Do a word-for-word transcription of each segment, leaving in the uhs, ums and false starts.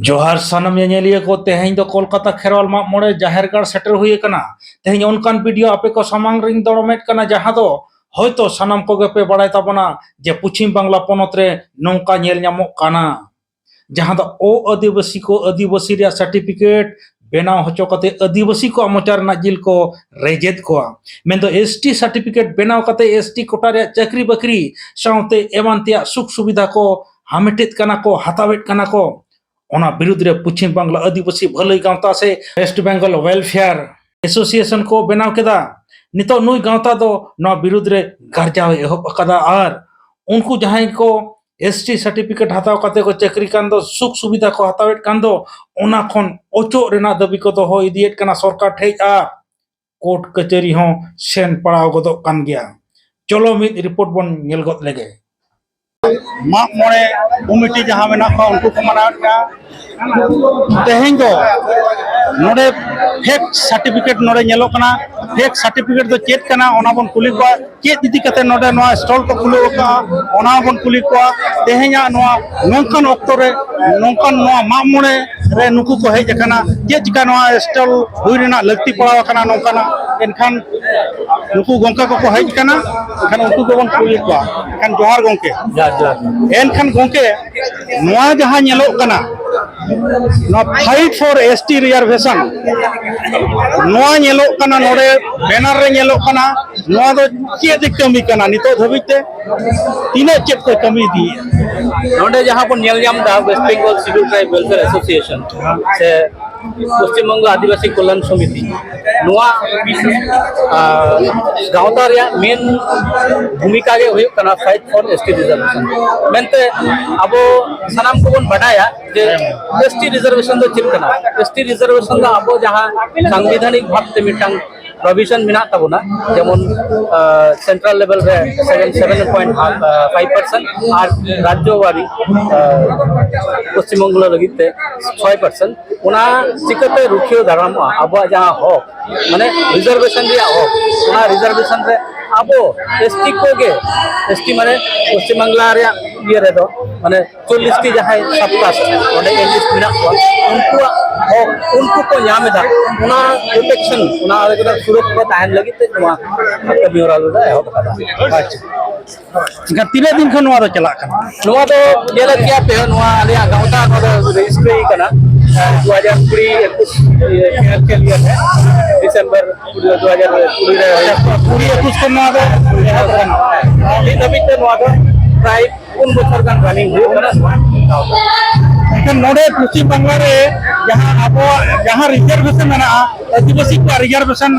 ᱡᱚᱦᱟᱨ ᱥᱟᱱᱟᱢ ᱧᱮᱧᱮᱞᱤᱭᱟᱹ ᱠᱚ, ᱛᱮᱦᱮᱧ ᱫᱚ ᱠᱳᱞᱠᱟᱛᱟ ᱠᱷᱮᱨᱣᱟᱞ ᱢᱟᱜ ᱢᱚᱬᱮ ᱡᱟᱦᱮᱨ ᱜᱟᱲ ᱥᱮᱴᱮᱨ ᱦᱩᱭ ᱟᱠᱟᱱᱟ᱾ ᱛᱮᱦᱮᱧ ᱚᱱᱠᱟᱱ ᱵᱷᱤᱰᱤᱭᱳ ᱟᱯᱮ ᱠᱚ ᱥᱟᱢᱟᱝ ᱨᱤᱧ ᱫᱚᱲᱚᱢᱮᱫ ᱠᱟᱱᱟ, ᱡᱟᱦᱟᱸ ᱫᱚ ᱦᱚᱭᱛᱚ ᱥᱟᱱᱟᱢ ᱠᱚᱜᱮ ᱯᱮ ᱵᱟᱲᱟᱭ ᱛᱟᱵᱚᱱᱟ ᱡᱮ ᱯᱚᱪᱷᱤᱢ ᱵᱟᱝᱞᱟ ᱯᱚᱱᱚᱛ ᱨᱮ ᱱᱚᱝᱠᱟ ᱧᱮᱞ ᱧᱟᱢᱚᱜ ᱠᱟᱱᱟ, ᱡᱟᱦᱟᱸ ᱫᱚ ᱚ ᱟᱹᱫᱤᱵᱟᱹᱥᱤ ᱠᱚ ᱟᱹᱫᱤᱵᱟᱹᱥᱤ ᱨᱮᱭᱟᱜ ᱥᱟᱨᱴᱤᱯᱷᱤᱠᱮᱴ ᱵᱮᱱᱟᱣ ᱦᱚᱪᱚ ᱠᱟᱛᱮ ᱟᱹᱫᱤᱵᱟᱹᱥᱤ ᱠᱚᱣᱟᱜ ᱢᱚᱪᱟ ᱨᱮᱱᱟᱜ ᱡᱤᱞ ᱠᱚ ᱨᱮᱡᱮᱫ ᱠᱚᱣᱟ᱾ ᱢᱮᱱᱫᱚ ᱮᱥ ᱴᱤ ᱥᱟᱨᱴᱤᱯᱷᱤᱠᱮᱴ ᱵᱮᱱᱟᱣ ᱠᱟᱛᱮ ᱮᱥ ᱴᱤ ᱠᱳᱴᱟ ᱨᱮᱭᱟᱜ ᱪᱟᱹᱠᱨᱤ ᱵᱟᱹᱠᱨᱤ ᱥᱟᱶᱛᱮ ᱮᱢᱟᱱ ᱛᱮᱭᱟᱜ ᱥᱩᱠ ᱥᱩᱵᱤᱫᱷᱟ ᱠᱚ ᱦᱟᱢᱮᱴᱮᱫ ᱠᱟᱱᱟ ᱠᱚ, ᱦᱟᱛᱟᱣᱮᱫ ᱠᱟᱱᱟ ᱠᱚ᱾ ᱚᱱᱟ ᱵᱤᱨᱩᱫᱽ ᱨᱮ ᱯᱚᱪᱷᱤᱢ ᱵᱟᱝᱞᱟ ᱟᱹᱫᱤᱵᱟᱹᱥᱤ ᱵᱷᱟᱹᱞᱟᱹᱭ ᱜᱟᱶᱛᱟ ᱥᱮ ᱳᱭᱮᱥᱴ ᱵᱮᱝᱜᱚᱞ ᱣᱮᱞᱯᱷᱮᱭᱟᱨ ᱮᱥᱳᱥᱤᱭᱮᱥᱚᱱ ᱠᱚ ᱵᱮᱱᱟᱣ ᱠᱮᱫᱟ᱾ ᱱᱤᱛᱚᱜ ᱱᱩᱭ ᱜᱟᱶᱛᱟ ᱫᱚ ᱱᱚᱣᱟ ᱵᱤᱨᱩᱫᱽ ᱨᱮ ᱜᱟᱨᱡᱟᱣ ᱮ ᱮᱦᱚᱵ ᱟᱠᱟᱫᱟ ᱟᱨ ᱩᱱᱠᱩ ᱡᱟᱦᱟᱸᱭ ᱠᱚ ᱮᱥ ᱴᱤ ᱥᱟᱨᱴᱤᱯᱷᱤᱠᱮᱴ ᱦᱟᱛᱟᱣ ᱠᱟᱛᱮ ᱠᱚ ᱪᱟᱹᱠᱨᱤ ᱠᱟᱱ ᱫᱚ, ᱥᱩᱠ ᱥᱩᱵᱤᱫᱷᱟ ᱠᱚ ᱦᱟᱛᱟᱣᱮᱫ ᱠᱟᱱ ᱫᱚ, ᱚᱱᱟ ᱠᱷᱚᱱ ᱚᱪᱚᱜ ᱨᱮᱱᱟᱜ ᱫᱟᱹᱵᱤ ᱠᱚ ᱫᱚᱦᱚ ᱤᱫᱤᱭᱮᱫ ᱠᱟᱱᱟ ᱥᱚᱨᱠᱟᱨ ᱴᱷᱮᱡ ᱟᱨ ᱠᱳᱨᱴ ᱠᱟᱹᱪᱟᱹᱨᱤ ᱦᱚᱸ ᱥᱮᱱ ᱯᱟᱲᱟᱣ ᱜᱚᱫᱚᱜ ᱠᱟᱱ ᱜᱮᱭᱟ᱾ ᱪᱚᱞᱚ ᱢᱤᱫ ᱨᱤᱯᱳᱨᱴ ᱵᱚᱱ ᱧᱮᱞ ᱜᱚᱫ ᱞᱮᱜᱮ᱾ ᱢᱟᱜ ᱢᱚᱬᱮ ᱠᱚᱢᱤᱴᱤ ᱡᱟᱦᱟᱸ ᱢᱮᱱᱟᱜ ᱠᱚᱣᱟ, ᱩᱱᱠᱩ ᱠᱚ ᱢᱟᱱᱟᱣᱮᱫ ᱠᱟᱱᱟ᱾ ᱛᱮᱦᱮᱧ ᱫᱚ ᱱᱚᱰᱮ ᱯᱷᱮᱠ ᱥᱟᱨᱴᱤᱯᱷᱤᱠᱮᱴ ᱱᱚᱰᱮ ᱧᱮᱞᱚᱜ ᱠᱟᱱᱟ᱾ ᱯᱷᱮᱠ ᱥᱟᱨᱴᱤᱯᱷᱤᱠᱮᱴ ᱫᱚ ᱪᱮᱫ ᱠᱟᱱᱟ, ᱚᱱᱟ ᱵᱚᱱ ᱠᱩᱞᱤ ᱠᱚᱣᱟ᱾ ᱪᱮᱫ ᱤᱫᱤ ᱠᱟᱛᱮ ᱱᱚᱰᱮ ᱱᱚᱣᱟ ᱥᱴᱚᱞ ᱠᱚ ᱠᱷᱩᱞᱟᱹᱣ ᱟᱠᱟᱫᱼᱟ, ᱚᱱᱟ ᱦᱚᱸᱵᱚᱱ ᱠᱩᱞᱤ ᱠᱚᱣᱟ᱾ ᱛᱮᱦᱮᱧᱟᱜ ᱱᱚᱣᱟ ᱱᱚᱝᱠᱟᱱ ᱚᱠᱛᱚ ᱨᱮ, ᱱᱚᱝᱠᱟᱱ ᱱᱚᱣᱟ ᱢᱟᱜ ᱢᱚᱬᱮ ᱨᱮ ᱱᱩᱠᱩ ᱠᱚ ᱦᱮᱡ ᱟᱠᱟᱱᱟ, ᱪᱮᱫ ᱪᱤᱠᱟ ᱱᱚᱣᱟ ᱥᱴᱚᱞ ᱦᱩᱭ ᱨᱮᱱᱟᱜ ᱞᱟᱹᱠᱛᱤ ᱯᱟᱲᱟᱣ ᱟᱠᱟᱱᱟ ᱱᱚᱝᱠᱟᱱᱟᱜ? ᱮᱱᱠᱷᱟᱱ ᱱᱩᱠᱩ ᱜᱚᱝᱠᱮ ᱠᱚᱠᱚ ᱦᱮᱡ ᱟᱠᱟᱱᱟ, ᱮᱱᱠᱷᱟᱱ ᱩᱱᱠᱩ ᱜᱮᱵᱚᱱ ᱠᱩᱞᱤ ᱠᱚᱣᱟ᱾ ᱮᱱᱠᱷᱟᱱ ᱡᱚᱦᱟᱨ ᱜᱚᱝᱠᱮ᱾ ᱡᱚᱦᱟᱨ, ᱡᱚᱦᱟᱨ᱾ ᱮᱱᱠᱷᱟᱱ ᱜᱚᱝᱠᱮ, ᱱᱚᱣᱟ ᱡᱟᱦᱟᱸ ᱧᱮᱞᱚᱜ ᱠᱟᱱᱟ, ᱱᱚᱣᱟ Fight for S T Reservation, ᱱᱚᱣᱟ ᱧᱮᱞᱚᱜ ᱠᱟᱱᱟ, ᱱᱚᱰᱮ ᱵᱮᱱᱟᱨ ᱨᱮ ᱧᱮᱞᱚᱜ ᱠᱟᱱᱟ, ᱱᱚᱣᱟ ᱫᱚ ᱪᱮᱫ ᱮ ᱠᱟᱹᱢᱤ ᱠᱟᱱᱟ ᱱᱤᱛᱚᱜ ᱫᱷᱟᱹᱵᱤᱡ ᱛᱮ? ᱛᱤᱱᱟᱹᱜ ᱪᱮᱫ ᱠᱚ ᱠᱟᱹᱢᱤ ᱤᱫᱤᱭᱮᱫᱼᱟ? ᱱᱚᱰᱮ ᱡᱟᱦᱟᱸ ᱵᱚᱱ ᱧᱮᱞ ᱧᱟᱢ ᱮᱫᱟ, West Bengal Scheduled Tribe Welfare Association ᱥᱮ ᱯᱚᱥᱪᱤᱢ ᱵᱚᱝᱜᱚ ᱟᱹᱫᱤᱵᱟᱹᱥᱤ ᱠᱚᱞᱭᱟᱱ ᱥᱚᱢᱤᱛᱤ, ᱱᱚᱣᱟ, ᱟᱨ, ᱜᱟᱶᱛᱟ ᱨᱮᱭᱟᱜ ᱢᱮᱱ ᱵᱷᱩᱢᱤᱠᱟ ᱜᱮ ᱦᱩᱭᱩᱜ ᱠᱟᱱᱟ Fight for S T Reservation ᱢᱮᱱᱛᱮ᱾ ᱟᱵᱚ ᱥᱟᱱᱟᱢ ᱠᱚᱵᱚᱱ ᱵᱟᱰᱟᱭᱟ ᱡᱮ S T reservation ᱫᱚ ᱪᱮᱫ ᱠᱟᱱᱟ᱾ S T reservation ᱫᱚ ᱟᱵᱚ ᱡᱟᱦᱟᱸ ᱥᱟᱝᱵᱤᱫᱷᱟᱱᱤᱠ ᱵᱷᱟᱵᱽ ᱛᱮ ᱢᱤᱫᱴᱟᱝ ᱯᱨᱚᱵᱷᱤᱥᱚᱱ ᱢᱮᱱᱟᱜ ᱛᱟᱵᱚᱱᱟ, ᱡᱮᱢᱚᱱ ᱥᱮᱱᱴᱨᱟᱞ ᱞᱮᱵᱮᱞ ᱨᱮ seven seven point five percent ᱟᱨ ᱨᱟᱡᱽᱡᱚ ᱣᱟᱨᱤ ᱯᱚᱥᱪᱤᱢ ᱵᱟᱝᱞᱟ ᱞᱟᱹᱜᱤᱫ ᱛᱮ ᱪᱷᱚᱭ ᱯᱟᱨᱥᱮᱱᱴ᱾ ᱚᱱᱟ ᱪᱤᱠᱟᱹᱛᱮ ᱨᱩᱠᱷᱤᱭᱟᱹ ᱫᱟᱨᱟᱢᱚᱜᱼᱟ? ᱟᱵᱚᱣᱟᱜ ᱡᱟᱦᱟᱸ ᱦᱚᱠ, ᱢᱟᱱᱮ ᱨᱤᱡᱟᱨᱵᱷᱮᱥᱚᱱ ᱨᱮᱭᱟᱜ ᱦᱚᱠ, ᱚᱱᱟ ᱨᱤᱡᱟᱨᱵᱷᱮᱥᱚᱱ ᱨᱮ ᱟᱵᱚ ᱮᱥᱴᱤ ᱠᱚᱜᱮ, ᱮᱥᱴᱤ ᱢᱟᱱᱮ ᱯᱚᱥᱪᱤᱢ ᱵᱟᱝᱞᱟ ᱨᱮᱭᱟᱜ ᱤᱭᱟᱹ ᱨᱮᱫᱚ, ᱢᱟᱱᱮ ᱪᱚᱞᱞᱤᱥ ᱴᱤ ᱡᱟᱦᱟᱸᱭ ᱥᱟᱵᱠᱟᱥᱴ ᱚᱸᱰᱮ ᱮᱱᱰᱤᱥ ᱢᱮᱱᱟᱜ ᱠᱚᱣᱟ, ᱩᱱᱠᱩᱣᱟᱜ ᱦᱚᱠ ᱩᱱᱠᱩ ᱠᱚ ᱧᱟᱢ ᱮᱫᱟ, ᱚᱱᱟ ᱯᱨᱚᱴᱮᱠᱥᱚᱱ, ᱚᱱᱟ ᱟᱞᱮ ᱠᱚ ᱥᱩᱨᱚᱠᱠᱷᱟ ᱛᱟᱦᱮᱱ ᱞᱟᱹᱜᱤᱫ ᱛᱮ ᱱᱚᱣᱟ ᱠᱟᱹᱢᱤ ᱦᱚᱨᱟ ᱫᱚᱞᱮ ᱮᱦᱚᱵ ᱟᱠᱟᱫᱟ᱾ ᱟᱪᱪᱷᱟ᱾ ᱮᱱᱠᱷᱟᱱ ᱛᱤᱱᱟᱹᱜ ᱫᱤᱱ ᱠᱷᱚᱱ ᱱᱚᱣᱟ ᱫᱚ ᱪᱟᱞᱟᱜ ᱠᱟᱱᱟ? ᱱᱚᱣᱟ ᱫᱚ ᱧᱮᱞᱮᱫ ᱜᱮᱭᱟ ᱯᱮ, ᱱᱚᱣᱟ ᱟᱞᱮᱭᱟᱜ ᱜᱟᱶᱛᱟ, ᱱᱚᱣᱟ ᱫᱚ ᱨᱮᱡᱤᱥᱴᱨᱤ ᱠᱟᱱᱟ ᱫᱩ ᱦᱟᱡᱟᱨ ᱠᱩᱲᱤ ᱮᱠᱩᱥ ᱯᱷᱤᱱᱟᱱᱥᱤᱭᱟᱞ ᱤᱭᱟᱨ ᱨᱮ, ᱰᱤᱥᱮᱢᱵᱚᱨ ᱫᱩ ᱦᱟᱡᱟᱨ ᱠᱩᱲᱤ ᱨᱮ ᱦᱩᱭ ᱠᱟᱱᱟ᱾ ᱠᱩᱲᱤ ᱮᱠᱩᱥ ᱠᱷᱚᱱ ᱱᱚᱣᱟ ᱫᱚ ᱮᱦᱚᱵ ᱟᱠᱟᱱᱟ᱾ ᱱᱤᱛ ᱦᱟᱹᱵᱤᱡ ᱛᱮ ᱱᱚᱣᱟ ᱫᱚ ᱯᱨᱟᱭ ᱯᱩᱱ ᱵᱚᱪᱷᱚᱨ ᱜᱟᱱ ᱨᱟᱱᱤᱝ ᱦᱩᱭᱩᱜ ᱠᱟᱱᱟ᱾ ᱮᱱᱠᱷᱟᱱ ᱱᱚᱰᱮ ᱯᱚᱥᱪᱤᱢ ᱵᱟᱝᱞᱟ ᱨᱮ ᱡᱟᱦᱟᱸ ᱟᱵᱚᱣᱟᱜ ᱡᱟᱦᱟᱸ ᱨᱤᱡᱟᱨᱵᱷᱮᱥᱚᱱ ᱢᱮᱱᱟᱜᱼᱟ, ᱟᱹᱫᱤᱵᱟᱹᱥᱤ ᱠᱚᱣᱟᱜ ᱨᱤᱡᱟᱨᱵᱷᱮᱥᱚᱱ,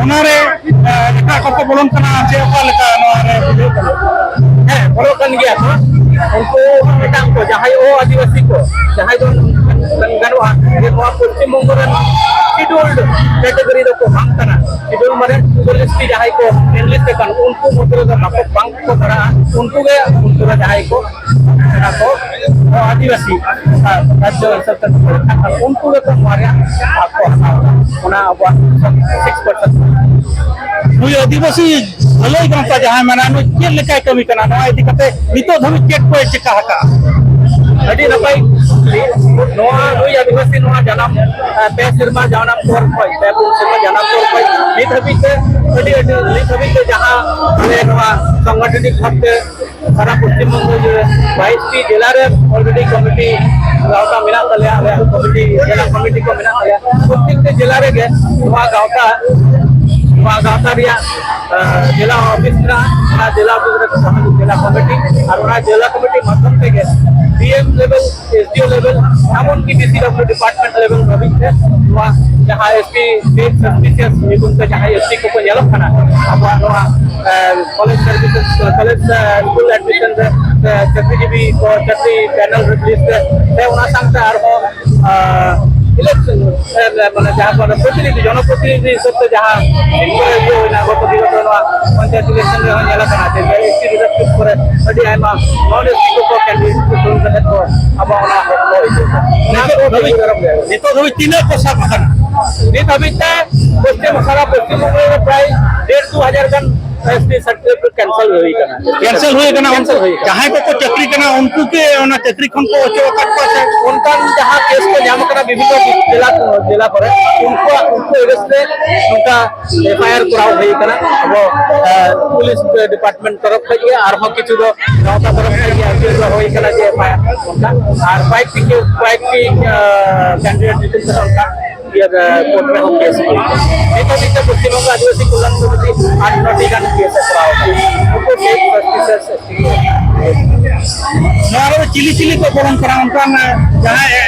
ᱚᱱᱟᱨᱮ ᱮᱴᱟᱜ ᱠᱚᱠᱚ ᱵᱚᱞᱚᱱ ᱠᱟᱱᱟ ᱥᱮ ᱚᱠᱟ ᱞᱮᱠᱟ ᱱᱚᱣᱟ ᱨᱮ ᱵᱩᱡᱷᱟᱹᱜ ᱠᱟᱱᱟ? ᱦᱮᱸ, ᱵᱚᱞᱚᱜ ᱠᱟᱱ ᱜᱮᱭᱟ ᱠᱚ᱾ ᱩᱱᱠᱩ ᱮᱴᱟᱜ ᱠᱚ ᱡᱟᱦᱟᱸᱭ ᱚ ᱟᱹᱫᱤᱵᱟᱹᱥᱤ ᱠᱚ, ᱡᱟᱦᱟᱸᱭ ᱫᱚ ᱢᱮᱱ ᱜᱟᱱᱚᱜᱼᱟ ᱡᱮ ᱱᱚᱣᱟ ᱯᱚᱥᱪᱤᱢ ᱵᱚᱝᱜᱚ ᱨᱮᱱ ᱥᱤᱰᱩᱞᱰ ᱠᱮᱴᱮᱜᱚᱨᱤ ᱫᱚᱠᱚ ᱵᱟᱝ ᱠᱟᱱᱟ᱾ ᱥᱤᱰᱩᱞ ᱢᱟᱱᱮ ᱪᱚᱞᱞᱤᱥ ᱴᱤ ᱡᱟᱦᱟᱸᱭ ᱠᱚ ᱮᱱᱞᱤᱥᱴ ᱟᱠᱟᱱ, ᱩᱱᱠᱩ ᱢᱚᱫᱽᱫᱷᱮ ᱨᱮᱫᱚ ᱵᱟᱠᱚ, ᱵᱟᱝ ᱠᱚ ᱯᱟᱲᱟᱜᱼᱟ᱾ ᱩᱱᱠᱩ ᱜᱮ ᱩᱱᱠᱩ ᱫᱚ ᱡᱟᱦᱟᱸᱭ ᱠᱚ ᱚᱱᱟ ᱠᱚ ᱟᱹᱫᱤᱵᱟᱹᱥᱤ ᱨᱟᱡᱽᱡᱚ ᱦᱤᱥᱟᱹᱵ ᱛᱮ ᱠᱚ ᱯᱟᱲᱟᱜ ᱠᱟᱱᱟ, ᱩᱱᱠᱩ ᱜᱮᱠᱚ ᱱᱚᱣᱟ ᱨᱮᱭᱟᱜ ᱦᱟᱠ ᱠᱚ ᱦᱟᱛᱟᱣ ᱮᱫᱟ᱾ ᱚᱱᱟ ᱟᱵᱚᱣᱟᱜ ᱥᱤᱠᱥ ᱯᱟᱨᱥᱮᱱᱴ᱾ ᱱᱩᱭ ᱟᱹᱫᱤᱵᱟᱹᱥᱤ ᱵᱷᱟᱹᱞᱟᱹᱭ ᱜᱟᱶᱛᱟ ᱡᱟᱦᱟᱸᱭ ᱢᱮᱱᱟᱭᱟ, ᱱᱩᱭ ᱪᱮᱫ ᱞᱮᱠᱟᱭ ᱠᱟᱹᱢᱤ ᱠᱟᱱᱟ? ᱱᱚᱣᱟ ᱤᱫᱤ ᱠᱟᱛᱮ ᱱᱤᱛᱚᱜ ᱫᱷᱟᱹᱵᱤᱡ ᱪᱮᱫ ᱠᱚᱭ ᱪᱮᱠᱟ ᱟᱠᱟᱫᱼᱟ? ᱟᱹᱰᱤ ᱱᱟᱯᱟᱭ᱾ ᱱᱚᱣᱟ ᱱᱩᱭ ᱟᱹᱫᱤᱵᱟᱹᱥᱤ ᱱᱚᱣᱟ ᱡᱟᱱᱟᱢ, ᱮ, ᱯᱮ ᱥᱮᱨᱢᱟ ᱡᱟᱱᱟᱢ ᱯᱚᱨ ᱠᱷᱚᱱ, ᱯᱮ ᱯᱩᱱ ᱥᱮᱨᱢᱟ ᱡᱟᱱᱟᱢ ᱯᱚᱨ ᱠᱷᱚᱱ ᱱᱤᱛ ᱦᱟᱹᱵᱤᱡ ᱛᱮ ᱟᱹᱰᱤ, ᱟᱹᱰᱤ, ᱱᱤᱛ ᱦᱟᱹᱵᱤᱡ ᱛᱮ ᱡᱟᱦᱟᱸ ᱟᱞᱮ ᱱᱚᱣᱟ ᱥᱚᱝᱜᱚᱴᱷᱚᱱᱤᱠ ᱵᱷᱟᱵᱽ ᱛᱮ ᱥᱟᱨᱟ ᱯᱚᱥᱪᱤᱢ ᱵᱚᱝᱜᱚ ᱡᱩᱲᱮ ᱵᱟᱭᱤᱥ ᱴᱤ ᱡᱮᱞᱟ ᱨᱮ ᱚᱞᱨᱮᱰᱤ ᱠᱚᱢᱤᱴᱤ ᱜᱟᱶᱛᱟ ᱢᱮᱱᱟᱜ ᱛᱟᱞᱮᱭᱟ, ᱟᱞᱮᱭᱟᱜ ᱠᱚᱢᱤᱴᱤ, ᱡᱮᱞᱟ ᱠᱚᱢᱤᱴᱤ ᱠᱚ ᱢᱮᱱᱟᱜ ᱛᱟᱞᱮᱭᱟ᱾ ᱯᱨᱚᱛᱛᱮᱠᱴᱤ ᱡᱮᱞᱟ ᱨᱮᱜᱮ ᱱᱚᱣᱟ ᱜᱟᱶᱛᱟ, ᱱᱚᱣᱟ ᱜᱟᱶᱛᱟ ᱨᱮᱭᱟᱜ, ᱟᱸ, ᱡᱮᱞᱟ ᱚᱯᱷᱤᱥ ᱢᱮᱱᱟᱜᱼᱟ, ᱚᱱᱟ ᱡᱮᱞᱟ ᱚᱯᱷᱤᱥ ᱨᱮ ᱡᱮᱞᱟ ᱠᱚᱢᱤᱴᱤ, ᱟᱨ ᱚᱱᱟ ᱡᱮᱞᱟ ᱠᱚᱢᱤᱴᱤ ᱢᱟᱫᱽᱫᱷᱚᱢ ᱛᱮᱜᱮ ᱰᱤ ᱮᱢ ᱞᱮᱵᱮᱞ, ᱮᱥ ᱰᱤ ᱳ ᱞᱮᱵᱮᱞ, ᱮᱢᱚᱱᱠᱤ ᱰᱤ ᱥᱤ ᱰᱚᱵᱞᱤᱭᱩ ᱰᱤᱯᱟᱨᱴᱢᱮᱱᱴ ᱞᱮᱵᱮᱞ ᱫᱷᱟᱹᱵᱤᱡ ᱛᱮ ᱱᱚᱣᱟ ᱡᱟᱦᱟᱸ ᱮᱥ ᱴᱤ ᱥᱤᱴ ᱥᱟᱥᱯᱤᱥᱤᱭᱟᱥ ᱧᱩᱛᱩᱢ ᱛᱮ ᱡᱟᱦᱟᱸᱭ ᱮᱥ ᱴᱤ ᱠᱚᱠᱚ ᱧᱮᱞᱚᱜ ᱠᱟᱱᱟ, ᱟᱵᱚᱣᱟᱜ ᱱᱚᱣᱟ, ᱮᱸ, ᱠᱚᱞᱮᱡᱽ ᱥᱟᱨᱵᱷᱤᱥᱮᱥ, ᱠᱚᱞᱮᱡᱽ, ᱮᱸ, ᱥᱠᱩᱞ ᱮᱰᱢᱤᱥᱚᱱ ᱨᱮ, ᱥᱮ ᱪᱟᱹᱠᱨᱤᱡᱤᱵᱤ ᱠᱚ ᱪᱟᱹᱠᱨᱤ ᱯᱮᱱᱮᱞ ᱨᱮ ᱞᱤᱥᱴ ᱨᱮ, ᱥᱮ ᱚᱱᱟ ᱥᱟᱶᱛᱮ ᱟᱨᱦᱚᱸ, ᱮᱸ, ᱤᱞᱮᱠᱥᱚᱱ, ᱮ, ᱢᱟᱱᱮ ᱡᱟᱦᱟᱸ ᱠᱚ ᱯᱨᱚᱛᱤᱱᱤᱫᱷᱤ, ᱡᱚᱱᱚᱯᱨᱚᱛᱤᱱᱤᱫᱷᱤ ᱦᱤᱥᱟᱹᱵ ᱛᱮ ᱡᱟᱦᱟᱸ ᱥᱤᱴ ᱠᱚᱨᱮ ᱤᱭᱟᱹ ᱦᱩᱭᱱᱟ, ᱜᱚᱛᱚ ᱵᱤᱜᱚᱛ ᱱᱚᱣᱟ ᱯᱚᱧᱪᱟᱭᱮᱛ ᱤᱞᱮᱠᱥᱚᱱ ᱨᱮᱦᱚᱸ ᱧᱮᱞ ᱟᱠᱟᱱᱟ ᱡᱮ ᱮᱥᱴᱤ ᱨᱤᱡᱟᱨᱵᱷ ᱥᱤᱴ ᱠᱚᱨᱮ ᱟᱹᱰᱤ ᱟᱭᱢᱟ ᱱᱚᱱ ᱮᱥᱴᱤ ᱠᱚ ᱠᱮᱱᱰᱤᱰᱮᱴ ᱠᱚ ᱛᱩᱞ ᱠᱟᱛᱮ ᱠᱚ ᱟᱵᱚ ᱚᱱᱟ ᱦᱚᱠ ᱠᱚ ᱤᱫᱤᱭᱮᱫᱟ᱾ ᱚᱱᱟ ᱠᱚ ᱱᱤᱛᱚᱜ ᱫᱷᱟᱹᱵᱤᱡ, ᱵᱤᱨᱩᱫᱷ ᱨᱮ ᱱᱤᱛᱚᱜ ᱫᱷᱟᱹᱵᱤᱡ ᱛᱤᱱᱟᱹᱜ ᱠᱚ ᱥᱟᱵ ᱟᱠᱟᱱᱟ? ᱱᱤᱛ ᱦᱟᱹᱵᱤᱡ ᱛᱮ ᱯᱚᱥᱪᱤᱢ, ᱥᱟᱨᱟ ᱯᱚᱥᱪᱤᱢ ᱵᱚᱝᱜᱚ ᱨᱮ ᱯᱨᱟᱭ ᱰᱮᱲ ᱫᱩ ᱦᱟᱡᱟᱨ ᱜᱟᱱ ᱮᱥᱴᱤ ᱥᱟᱨᱴᱤᱯᱷᱤᱠᱮᱴ ᱠᱮᱱᱥᱮᱞ ᱦᱩᱭ ᱟᱠᱟᱱᱟ᱾ ᱠᱮᱱᱥᱮᱞ ᱦᱩᱭ ᱟᱠᱟᱱᱟ᱾ ᱠᱮᱱᱥᱮᱞ ᱦᱩᱭ ᱟᱠᱟᱱᱟ᱾ ᱡᱟᱦᱟᱸᱭ ᱠᱚᱠᱚ ᱪᱟᱹᱠᱨᱤ ᱠᱟᱱᱟ, ᱩᱱᱠᱩ ᱠᱤ ᱚᱱᱟ ᱪᱟᱹᱠᱨᱤ ᱠᱷᱚᱱ ᱠᱚ ᱚᱪᱚᱜ ᱟᱠᱟᱫ ᱠᱚᱣᱟ ᱥᱮ? ᱚᱱᱠᱟᱱ ᱡᱟᱦᱟᱸ ᱠᱮᱥ ᱠᱚ ᱧᱟᱢ ᱟᱠᱟᱱᱟ ᱵᱤᱵᱷᱤᱱᱱᱚ ᱡᱮᱞᱟ, ᱡᱮᱞᱟ ᱠᱚᱨᱮ, ᱩᱱᱠᱩᱣᱟᱜ, ᱩᱱᱠᱩ ᱮᱜᱮᱱᱥᱴ ᱨᱮ ᱱᱚᱝᱠᱟ ᱮᱯᱷ ᱟᱭ ᱟᱨ ᱠᱚᱨᱟᱣ ᱦᱩᱭ ᱟᱠᱟᱱᱟ ᱟᱵᱚ, ᱮ, ᱯᱩᱞᱤᱥ ᱰᱤᱯᱟᱨᱴᱢᱮᱱᱴ ᱛᱚᱨᱚᱯ ᱠᱷᱚᱱ ᱜᱮ, ᱟᱨᱦᱚᱸ ᱠᱤᱪᱷᱩ ᱫᱚ ᱜᱟᱶᱛᱟ ᱛᱚᱨᱚᱯ ᱠᱷᱚᱱ ᱜᱮ ᱟᱯᱤᱞ ᱫᱚ ᱦᱩᱭ ᱟᱠᱟᱱᱟ ᱡᱮ ᱮᱯᱷ ᱟᱭ ᱟᱨ ᱚᱱᱠᱟ, ᱟᱨ ᱠᱚᱭᱮᱠᱴᱤ ᱠᱮ-, ᱠᱚᱭᱮᱠᱴᱤ, ᱮ, ᱠᱮᱱᱰᱤᱰᱮᱴ ᱧᱩᱛᱩᱢ ᱛᱮ ᱚᱱᱠᱟ ᱤᱭᱟᱹ, ᱮ, ᱠᱳᱨᱴ ᱨᱮᱦᱚᱸ ᱠᱮᱥ ᱦᱩᱭ ᱟᱠᱟᱱᱟ᱾ ᱱᱤᱛ ᱦᱟᱹᱵᱤᱡ ᱛᱮ ᱯᱚᱥᱪᱤᱢ ᱵᱚᱝᱜᱚ ᱟᱹᱫᱤᱵᱟᱹᱥᱤ ᱠᱚᱞᱭᱟᱱ ᱥᱚᱢᱤᱛᱤ ᱟᱴ ᱱᱚᱴᱤ ᱜᱟᱱ ᱠᱮᱥ ᱮ ᱠᱚᱨᱟᱣ ᱟᱠᱟᱫᱟ᱾ ᱩᱱᱠᱩ ᱥᱮᱠ ᱥᱟᱥᱯᱤᱥᱤᱭᱟᱥ ᱮᱥᱴᱤ ᱠᱚ᱾ ᱱᱚᱣᱟ ᱨᱮᱫᱚ ᱪᱤᱞᱤ ᱪᱤᱞᱤ ᱠᱚ ᱵᱚᱞᱚᱱ ᱠᱟᱱᱟ? ᱚᱱᱠᱟᱱ, ᱮ, ᱡᱟᱦᱟᱸᱭ, ᱮ,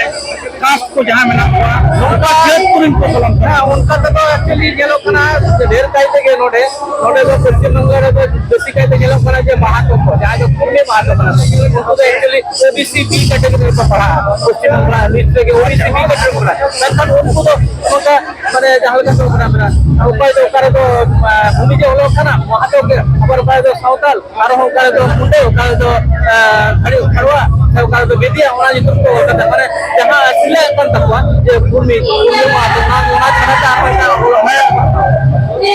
ᱠᱟᱥᱴ ᱠᱚ ᱡᱟᱦᱟᱸ ᱢᱮᱱᱟᱜ ᱠᱚᱣᱟ, ᱱᱚᱝᱠᱟ ᱡᱟᱹᱛ ᱠᱚᱨᱮᱱ ᱠᱚ ᱵᱚᱞᱚᱱ ᱠᱟᱱᱟ? ᱦᱮᱸ, ᱚᱱᱠᱟ ᱛᱮᱫᱚ actually ᱧᱮᱞᱚᱜ ᱠᱟᱱᱟ ᱰᱷᱮᱨ ᱠᱟᱭ ᱛᱮᱜᱮ ᱱᱚᱰᱮ, ᱱᱚᱰᱮ ᱫᱚ ᱯᱚᱥᱪᱤᱢ ᱵᱚᱝᱜᱚ ᱨᱮᱫᱚ ᱵᱮᱥᱤ ᱠᱟᱭᱛᱮ ᱧᱮᱞᱚᱜ ᱠᱟᱱᱟ ᱡᱮ ᱢᱟᱦᱟᱛᱚ ᱠᱚ, ᱡᱟᱦᱟᱸᱭ ᱫᱚ ᱠᱩᱲᱢᱤ ᱢᱟᱦᱟᱛᱚ ᱠᱟᱱᱟ ᱠᱚ, ᱩᱱᱠᱩ ᱫᱚ actually O B C B category ᱨᱮᱠᱚ ᱯᱟᱲᱟᱜᱼᱟ᱾ ᱯᱚᱥᱪᱤᱢ ᱵᱟᱝᱞᱟ ᱞᱤᱥᱴ ᱨᱮᱜᱮ O B C B category ᱨᱮ ᱯᱟᱲᱟᱜᱼᱟ᱾ ᱢᱮᱱᱠᱷᱟᱱ ᱩᱱᱠᱩ ᱫᱚ ᱱᱚᱝᱠᱟ, ᱢᱟᱱᱮ, ᱡᱟᱦᱟᱸ ᱞᱮᱠᱟ ᱠᱚ ᱢᱮᱱᱟ, ᱢᱮᱱᱟ, ᱚᱠᱚᱭ ᱫᱚ ᱚᱠᱟ ᱨᱮᱫᱚ, ᱟ, ᱵᱷᱩᱢᱤᱡ ᱮ ᱚᱞᱚᱜ ᱠᱟᱱᱟ, ᱢᱟᱦᱟᱛᱚ ᱜᱮ, ᱟᱵᱟᱨ ᱚᱠᱟ ᱨᱮᱫᱚ ᱥᱟᱶᱛᱟᱞ, ᱟᱨᱦᱚᱸ ᱚᱠᱟ ᱨᱮᱫᱚ ᱢᱩᱱᱰᱟᱹ, ᱚᱠᱟ ᱨᱮᱫᱚ, ᱟ, ᱠᱷᱟᱲᱩ-, ᱠᱷᱟᱲᱩᱣᱟ, ᱥᱮ ᱚᱠᱟ ᱨᱮᱫᱚ ᱵᱮᱫᱤᱭᱟ, ᱚᱱᱟ ᱧᱩᱛᱩᱢ ᱠᱚ ᱚᱞ ᱠᱟᱫᱟ᱾ ᱢᱟᱱᱮ, ᱡᱟᱦᱟᱸ ᱥᱤᱞᱟᱹ ᱠᱟᱱ ᱛᱟᱠᱚᱣᱟ, ᱡᱮ ᱠᱩᱲᱢᱤ, ᱠᱩᱲᱢᱤ ᱢᱟᱦᱟᱛᱚ, ᱚᱱᱟ, ᱚᱱᱟ ᱪᱷᱟᱲᱟ ᱛᱚ ᱟᱨᱦᱚᱸ ᱮᱴᱟᱜ ᱚᱞ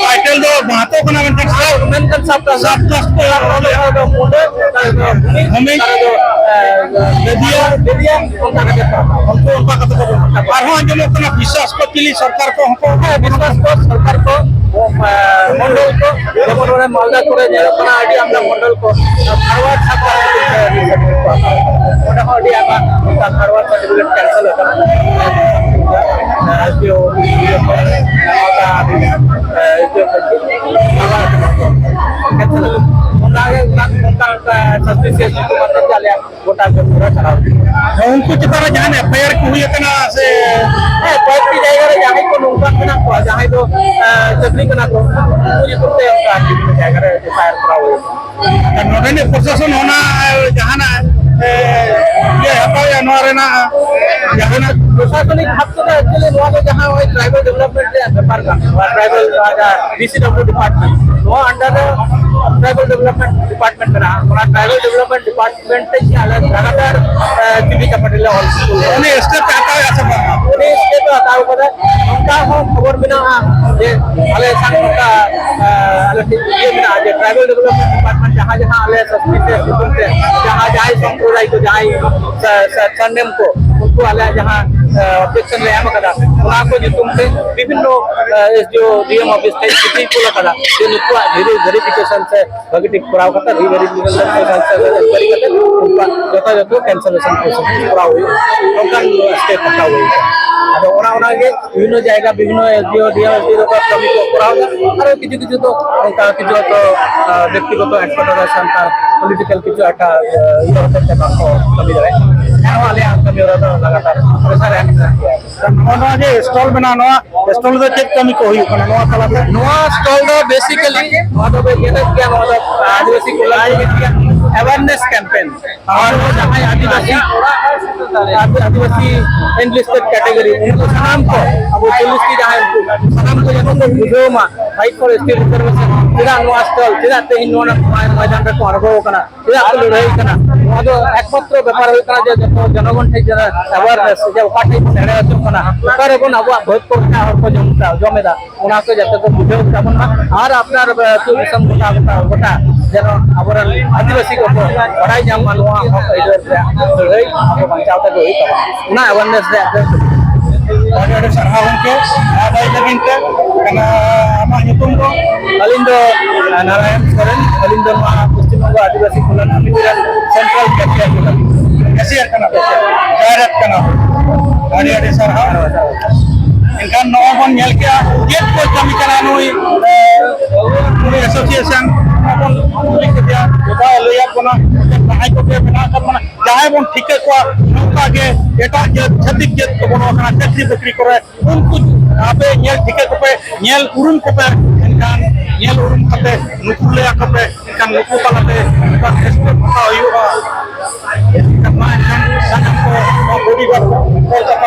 ᱴᱟᱭᱴᱮᱞ ᱫᱚ ᱢᱟᱦᱟᱛᱚ ᱠᱟᱱᱟ, ᱢᱮᱱᱠᱷᱟᱱ ᱥᱟᱵ, ᱢᱮᱱᱠᱷᱟᱱ ᱥᱟᱵ ᱠᱟᱜ ᱥᱟᱵ ᱠᱟᱥᱴ ᱠᱚ ᱚᱠᱟ ᱨᱮᱫᱚ ᱢᱩᱱᱰᱟᱹ, ᱚᱠᱟ ᱨᱮᱫᱚ ᱵᱷᱩᱢᱤ, ᱵᱷᱩᱢᱤ᱾ ᱚᱠᱟ ᱨᱮᱫᱚ, ᱟ, ᱵᱮᱫᱤᱭᱟ, ᱵᱮᱫᱤᱭᱟ, ᱚᱱᱠᱟ ᱠᱟᱛᱮ ᱠᱚ᱾ ᱩᱱᱠᱩ ᱚᱱᱠᱟ ᱠᱟᱛᱮ ᱠᱚ ᱵᱚᱞᱚᱱ ᱠᱟᱱᱟ᱾ ᱟᱨᱦᱚᱸ ᱟᱸᱡᱚᱢᱚᱜ ᱠᱟᱱᱟ ᱵᱤᱥᱥᱟᱥ ᱠᱚ ᱪᱤᱞᱤ ᱥᱚᱨᱠᱟᱨ ᱠᱚ ᱦᱚᱸᱠᱚ ᱦᱮᱸ, ᱵᱤᱥᱥᱟᱥ ᱠᱚ ᱥᱚᱨᱠᱟᱨ ᱠᱚ, ᱮ, ᱢᱚᱱᱰᱚᱞ ᱠᱚ, ᱡᱮᱢᱚᱱ ᱱᱚᱰᱮ ᱢᱟᱞᱫᱟ ᱠᱚᱨᱮ ᱧᱮᱞᱚᱜ ᱠᱟᱱᱟ ᱟᱹᱰᱤ ᱟᱢᱫᱟ ᱢᱚᱱᱰᱚᱞ ᱠᱚ ᱯᱷᱟᱨᱣᱟᱨᱰ ᱥᱟᱨᱠᱟᱨ ᱠᱷᱟᱹᱛᱤᱨ ᱛᱮ ᱚᱸᱰᱮ ᱦᱚᱸ ᱟᱹᱰᱤ ᱟᱭᱢᱟ ᱚᱱᱠᱟ ᱯᱷᱟᱨᱣᱟᱨᱰ ᱥᱟᱨᱴᱤᱯᱷᱤᱠᱮᱴ ᱠᱮᱱᱥᱮᱞ ᱟᱠᱟᱱᱟ᱾ ᱮᱥ ᱰᱤ ᱳ ᱤᱭᱟᱹ ᱠᱚ, ᱢᱟᱞᱫᱟ, ᱮ, ᱤᱭᱟᱹ ᱠᱚ, ᱠᱮᱱᱥᱮᱞ ᱟᱠᱟᱱᱟ᱾ ᱚᱱᱟᱜᱮ ᱚᱱᱟ, ᱚᱱᱠᱟ, ᱚᱱᱠᱟ ᱥᱟᱥᱯᱤᱥᱤᱭᱟᱥ ᱧᱩᱛᱩᱢ ᱟᱛᱮ ᱜᱮ ᱟᱞᱮᱭᱟᱜ ᱜᱚᱴᱟ ᱠᱟᱹᱢᱤ ᱦᱚᱨᱟ ᱪᱟᱞᱟᱣ ᱤᱫᱤᱜ ᱠᱟᱱᱟ᱾ ᱩᱱᱠᱩ ᱪᱮᱛᱟᱱ ᱨᱮ ᱡᱟᱦᱟᱱ ᱮᱯᱷ ᱟᱭ ᱟᱨ ᱠᱚ ᱦᱩᱭ ᱟᱠᱟᱱᱟ ᱥᱮ? ᱦᱮᱸ, ᱠᱚᱭᱮᱠᱴᱤ ᱡᱟᱭᱜᱟ ᱨᱮ ᱡᱟᱦᱟᱸᱭ ᱠᱚ ᱱᱚᱝᱠᱟ ᱢᱮᱱᱟᱜ ᱠᱚᱣᱟ, ᱡᱟᱦᱟᱸᱭ ᱫᱚ, ᱮ, ᱪᱟᱹᱠᱨᱤ ᱠᱟᱱᱟ ᱠᱚ, ᱩᱱᱠᱩ ᱧᱩᱛᱩᱢ ᱛᱮ ᱚᱱᱠᱟ ᱟᱨᱠᱤ ᱵᱤᱵᱷᱤᱱᱱᱚ ᱡᱟᱭᱜᱟ ᱨᱮ ᱮᱯᱷ ᱟᱭ ᱟᱨ ᱠᱚᱨᱟᱣ ᱦᱩᱭ ᱟᱠᱟᱱᱟ᱾ ᱟᱨ ᱱᱚᱰᱮᱱᱤᱡ ᱯᱨᱚᱥᱟᱥᱚᱱ ᱚᱱᱟ, ᱮ, ᱡᱟᱦᱟᱱᱟᱜ, ᱮ, ᱤᱭᱟᱹ ᱦᱟᱛᱟᱣᱮᱫᱼᱟ ᱱᱚᱣᱟ ᱨᱮᱱᱟᱜ ᱡᱟᱦᱟᱱᱟᱜ ᱯᱨᱚᱥᱟᱥᱚᱱᱤᱠ ᱵᱷᱟᱵ ᱛᱮᱫᱚ actually ᱱᱚᱣᱟ ᱫᱚ ᱡᱟᱦᱟᱸ ᱱᱚᱜᱼᱚᱭ tribal development ᱨᱮᱭᱟᱜ ᱵᱮᱯᱟᱨ ᱠᱟᱱᱟ, ᱱᱚᱣᱟ tribal, ᱡᱟᱦᱟᱸ D C W department, ᱱᱚᱣᱟ under ᱨᱮ tribal development department ᱢᱮᱱᱟᱜᱼᱟ᱾ ᱚᱱᱟ tribal development department ᱛᱮ ᱜᱮ ᱟᱞᱮ ᱞᱟᱜᱟᱛᱟᱨ, ᱮ, ᱡᱤᱵᱤᱠᱟ ᱯᱟᱴᱤᱞ ᱞᱮ ᱚᱞ ᱦᱚᱪᱚ ᱞᱮᱫᱟ᱾ ᱩᱱᱤ step ᱮ ᱦᱟᱛᱟᱣ ᱮᱫᱟ ᱥᱮ ᱵᱟᱝ? ᱩᱱᱤ step ᱮ ᱦᱟᱛᱟᱣ ᱠᱟᱫᱟ᱾ ᱱᱚᱝᱠᱟ ᱦᱚᱸ ᱠᱷᱚᱵᱚᱨ ᱢᱮᱱᱟᱜᱼᱟ ᱡᱮ ᱟᱞᱮ ᱥᱟᱶ ᱱᱚᱝᱠᱟ, ᱮ, ᱟᱞᱮ ᱴᱷᱮᱱ ᱤᱭᱟᱹ ᱢᱮᱱᱟᱜᱼᱟ ᱡᱮ tribal development department ᱡᱟᱦᱟᱸ ᱡᱟᱦᱟᱸ ᱟᱞᱮ ᱥᱚᱥᱠᱨᱤᱛ ᱛᱮ ᱧᱩᱛᱩᱢ ᱛᱮ ᱡᱟᱦᱟᱸ ᱡᱟᱦᱟᱸᱭ ᱥᱚᱢᱯᱨᱚᱫᱟᱭ ᱠᱚ, ᱡᱟᱦᱟᱸᱭ ᱥᱟ-, ᱥᱟ-, surname ᱠᱚ, ᱩᱱᱠᱩ ᱟᱞᱮᱭᱟᱜ ᱡᱟᱦᱟᱸ, ᱮ, objection ᱞᱮ ᱮᱢ ᱟᱠᱟᱫᱟ, ᱚᱱᱟ ᱠᱚ ᱧᱩᱛᱩᱢ ᱛᱮ ᱵᱤᱵᱷᱤᱱᱱᱚ, ᱮ, S D O, D M office ᱴᱷᱮᱱ ᱪᱤᱴᱷᱤ ᱠᱩᱞ ᱟᱠᱟᱫᱟ ᱡᱮ ᱱᱩᱠᱩᱣᱟᱜ ᱵᱷᱮᱨᱤ-, verification ᱥᱮ ᱵᱷᱟᱹᱜᱤ ᱴᱷᱤᱠ ᱠᱚᱨᱟᱣ ᱠᱟᱛᱮ, re-verification ᱥᱮ inquiry ᱠᱟᱛᱮ ᱩᱱᱠᱩᱣᱟᱜ ᱡᱚᱛᱷᱟᱡᱚᱛᱷᱚ cancellation process ᱠᱚᱨᱟᱣ ᱦᱩᱭᱩᱜᱼᱟ, ᱱᱚᱝᱠᱟᱱ step ᱦᱟᱛᱟᱣ ᱦᱩᱭ ᱟᱠᱟᱱᱟ᱾ ᱟᱫᱚ ᱚᱱᱟ, ᱚᱱᱟ ᱜᱮ ᱵᱤᱵᱷᱤᱱᱱᱚ ᱡᱟᱭᱜᱟ, ᱵᱤᱵᱷᱤᱱᱱᱚ S D O, D M, S D O ᱠᱚ ᱠᱟᱹᱢᱤ ᱠᱚ ᱠᱚᱨᱟᱣ ᱮᱫᱟ᱾ ᱟᱨᱚ ᱠᱤᱪᱷᱩ ᱠᱤᱪᱷᱩ ᱫᱚ ᱚᱱᱠᱟ ᱠᱤᱪᱷᱩ ᱦᱚᱭᱛᱳ, ᱟ, ᱵᱮᱠᱛᱤᱜᱚᱛᱚ ᱮᱴᱠᱮᱴᱚᱬᱮ ᱥᱮ ᱚᱱᱠᱟ political ᱠᱤᱪᱷᱩ ᱮᱴᱟᱜ, ᱟ, ᱤᱭᱟᱹ ᱦᱚᱛᱮᱡ ᱛᱮ ᱵᱟᱝᱠᱚ ᱠᱟᱹᱢᱤ ᱫᱟᱲᱮᱭᱟᱜ ᱠᱟᱱᱟ᱾ ᱮᱱᱦᱚᱸ ᱟᱞᱮᱭᱟᱜ ᱠᱟᱹᱢᱤ ᱦᱚᱨᱟ ᱫᱚ ᱞᱟᱜᱟᱛᱟᱨ ᱯᱨᱮᱥᱟᱨ ᱮᱢ ᱦᱩᱭᱩᱜ ᱠᱟᱱ ᱜᱮᱭᱟ᱾ ᱱᱚᱜᱼᱚ ᱱᱚᱣᱟ ᱡᱮ stall ᱢᱮᱱᱟᱜᱼᱟ, ᱱᱚᱣᱟ stall ᱫᱚ ᱪᱮᱫ ᱠᱟᱹᱢᱤ ᱠᱚ ᱦᱩᱭᱩᱜ ᱠᱟᱱᱟ ᱱᱚᱣᱟ ᱛᱟᱞᱟᱛᱮ? ᱱᱚᱣᱟ stall ᱫᱚ basically ᱱᱚᱣᱟ ᱫᱚ ᱵᱮᱱ ᱧᱮᱞᱮᱫ ᱜᱮᱭᱟ, ᱱᱚᱣᱟ ᱫᱚ ᱟᱹᱫᱤᱵᱟᱹᱥᱤ ᱠᱚ ᱞᱟᱹᱜᱤᱫ awareness campaign᱾ ᱟᱨ ᱡᱟᱦᱟᱸᱭ ᱟᱹᱫᱤᱵᱟᱹᱥᱤ, ᱟᱹᱫᱤᱵᱟᱹᱥᱤ enlisted category, ᱩᱱᱠᱩ ᱥᱟᱱᱟᱢ ᱠᱚ, ᱟᱵᱚ ᱪᱚᱞᱞᱤᱥ ᱴᱤ ᱡᱟᱦᱟᱸᱭ, ᱩᱱᱠᱩ ᱥᱟᱱᱟᱢ ᱠᱚ ᱡᱚᱛᱚ ᱠᱚ ᱵᱩᱡᱷᱟᱹᱣ ᱢᱟ, fight for S T reservation, ᱪᱮᱫᱟᱜ ᱱᱚᱣᱟ stall, ᱪᱮᱫᱟᱜ ᱛᱮᱦᱮᱧ ᱱᱚᱣᱟ ᱢᱚᱭᱫᱟᱱ ᱨᱮᱠᱚ ᱟᱬᱜᱚ ᱟᱠᱟᱱᱟ, ᱪᱮᱫᱟᱜ ᱠᱚ ᱞᱟᱹᱲᱦᱟᱹᱭ ᱠᱟᱱᱟ᱾ ᱱᱚᱣᱟ ᱫᱚ ᱮᱠᱢᱟᱛᱨᱚ ᱵᱮᱯᱟᱨ ᱦᱩᱭᱩᱜ ᱠᱟᱱᱟ ᱡᱮ ᱡᱚᱛᱚ ᱡᱚᱱᱚᱜᱚᱱ ᱴᱷᱮᱱ ᱡᱮᱱᱚ awareness, ᱡᱮ ᱚᱠᱟ ᱴᱷᱮᱱ ᱵᱚᱱ ᱮᱲᱮ ᱦᱚᱪᱚᱜ ᱠᱟᱱᱟ, ᱚᱠᱟ ᱨᱮᱵᱚᱱ ᱟᱵᱚᱣᱟᱜ ᱵᱟᱹᱫᱽ ᱠᱚ ᱮᱴᱟᱜ ᱦᱚᱲ ᱠᱚ ᱡᱚᱢ ᱮᱫᱟ, ᱡᱚᱢ ᱮᱫᱟ, ᱚᱱᱟ ᱠᱚ ᱡᱟᱛᱮ ᱠᱚ ᱵᱩᱡᱷᱟᱹᱣ ᱛᱟᱵᱚᱱ ᱢᱟ᱾ ᱟᱨ ᱟᱯᱱᱟᱨ ᱟᱹᱛᱩ ᱫᱤᱥᱚᱢ ᱜᱚᱴᱟ, ᱜᱚᱴᱟ, ᱜᱚᱴᱟ ᱡᱮᱱᱚ ᱟᱵᱚᱨᱮᱱ ᱟᱹᱫᱤᱵᱟᱹᱥᱤ ᱠᱚᱠᱚ ᱵᱟᱲᱟᱭ ᱧᱟᱢ ᱢᱟ ᱱᱚᱣᱟ ᱦᱚᱠ ᱟᱹᱭᱫᱟᱹᱨ ᱨᱮᱭᱟᱜ ᱞᱟᱹᱲᱦᱟᱹᱭ ᱟᱵᱚ ᱵᱟᱧᱪᱟᱣ ᱛᱮᱜᱮ ᱦᱩᱭᱩᱜ ᱛᱟᱵᱚᱱᱟ᱾ ᱚᱱᱟ awareness ᱨᱮᱭᱟᱜ ᱫᱚ ᱟᱹᱰᱤ ᱟᱹᱰᱤ ᱥᱟᱨᱦᱟᱣ ᱜᱚᱢᱠᱮ, ᱱᱚᱣᱟ ᱞᱟᱹᱭ ᱞᱟᱹᱜᱤᱫ ᱛᱮ᱾ ᱠᱟᱱᱟ, ᱟᱢᱟᱜ ᱧᱩᱛᱩᱢ ᱫᱚ? ᱟᱹᱞᱤᱧ ᱫᱚ ᱱᱟᱨᱟᱭᱚᱱ ᱥᱚᱨᱮᱱ, ᱟᱹᱞᱤᱧ ᱫᱚ ᱱᱚᱣᱟ ᱯᱚᱥᱪᱤᱢ ᱵᱚᱝᱜᱚ ᱟᱹᱫᱤᱵᱟᱹᱥᱤ ᱠᱚᱞᱭᱟᱱ ᱥᱚᱢᱤᱛᱤ ᱨᱮᱱ central cashier ᱠᱟᱱᱟ, cashier ᱠᱟᱱᱟ, ᱯᱮ, direct ᱠᱟᱱᱟ᱾ ᱟᱹᱰᱤ ᱟᱹᱰᱤ ᱥᱟᱨᱦᱟᱣ᱾ ᱮᱱᱠᱷᱟᱱ ᱱᱚᱣᱟ ᱵᱚᱱ ᱧᱮᱞ ᱠᱮᱜᱼᱟ, ᱪᱮᱫ ᱠᱚ ᱠᱟᱹᱢᱤ ᱠᱟᱱᱟ ᱱᱩᱭ, ᱮ, ᱱᱩᱭ association, ᱱᱚᱣᱟ ᱵᱚᱱ ᱠᱩᱞᱤ ᱠᱮᱫᱮᱭᱟ, ᱡᱚᱛᱚᱣᱟᱜ ᱞᱟᱹᱭᱟᱫ ᱵᱚᱱᱟ᱾ ᱡᱟᱦᱟᱸᱭ ᱠᱚᱜᱮ ᱢᱮᱱᱟᱜ ᱟᱠᱟᱫ ᱵᱚᱱᱟ, ᱡᱟᱦᱟᱸᱭ ᱵᱚᱱ ᱴᱷᱤᱠᱟᱹ ᱠᱚᱣᱟ ᱱᱚᱝᱠᱟ ᱜᱮ ᱮᱴᱟᱜ ᱡᱟᱹᱛ, ᱪᱷᱟᱹᱛᱤᱠ ᱡᱟᱹᱛ ᱠᱚ ᱵᱚᱞᱚ ᱟᱠᱟᱱᱟ ᱪᱟᱹᱠᱨᱤ ᱵᱟᱹᱠᱨᱤ ᱠᱚᱨᱮ, ᱩᱱᱠᱩ ᱟᱯᱮ ᱧᱮᱞ ᱴᱷᱤᱠᱟᱹ ᱠᱚᱯᱮ, ᱧᱮᱞ ᱩᱨᱩᱢ ᱠᱚᱯᱮ, ᱮᱱᱠᱷᱟᱱ ᱧᱮᱞ ᱩᱨᱩᱢ ᱠᱟᱛᱮ ᱱᱩᱠᱩ ᱞᱟᱹᱭ ᱟᱠᱚ ᱯᱮ, ᱮᱱᱠᱷᱟᱱ ᱱᱩᱠᱩ ᱛᱟᱞᱟᱛᱮ ᱢᱤᱫᱴᱟᱝ step ᱦᱟᱛᱟᱣ ᱦᱩᱭᱩᱜᱼᱟ᱾ ᱮᱱᱠᱷᱟᱱ ᱢᱟ ᱮᱱᱠᱷᱟᱱ ᱥᱟᱱᱟᱢ ᱠᱚ ᱵᱚᱰᱤ ᱜᱟᱨᱰ ᱠᱚ